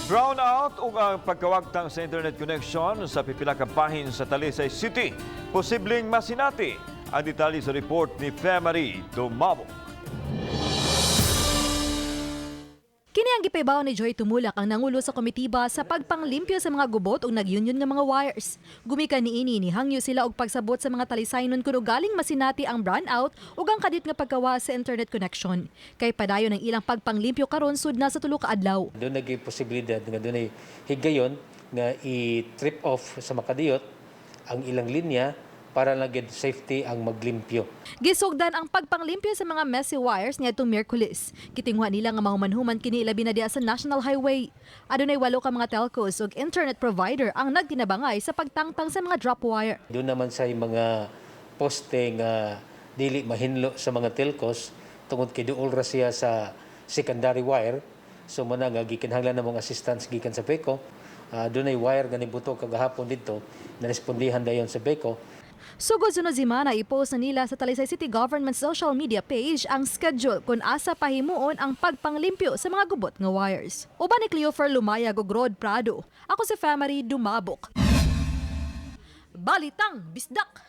Brownout ug ang pagkawagtang sa internet connection sa pipila ka bahin sa Talisay City, posibleng masinati. Ang detalye sa report ni Femary Dumabok. Kini ang gipaybaw ni Joy Tumulak, ang nangulo sa komitiba sa pagpanglimpyo sa mga gubot ug nag-union nga mga wires. Gumikan niini, nihangyo sila og pagsabot sa mga talisaynon kun ugaling masinati ang brownout ug ang kadit nga pagkawa sa internet connection. Kay padayon ang ilang pagpanglimpyo karon sud na sa 3 ka adlaw. Doon naging posibilidad nga doon ay higayon nga i-trip off sa makadiyot ang ilang linya para lang gid safety ang maglimpyo. Gisugdan ang pagpanglimpyo sa mga messy wires niadtong Miyerkules. Gitinguha nila nga mahuman-human kini, ilabi na diha sa National Highway. Adunay walo ka mga telcos ug internet provider ang nagtinabangay sa pagtangtang sa mga drop wire. Doon naman sa mga poste nga dili mahinlo sa mga telcos tungod kay duol ra siya sa secondary wire. So mao na nga gikinahanglan ng mga assistance gikan sa PECO. Doon ay wire nga nibuto kagahapon didto, narespondihan dayon sa PECO. Sugod sunod semana, i-post na nila sa Talisay City Government social media page ang schedule kung asa pahimuon ang pagpanglimpyo sa mga gubot nga wires. Uban ni Cleofer Lumayag ug Rod Prado. Ako si Famary Dumabok. Balitang Bisdak!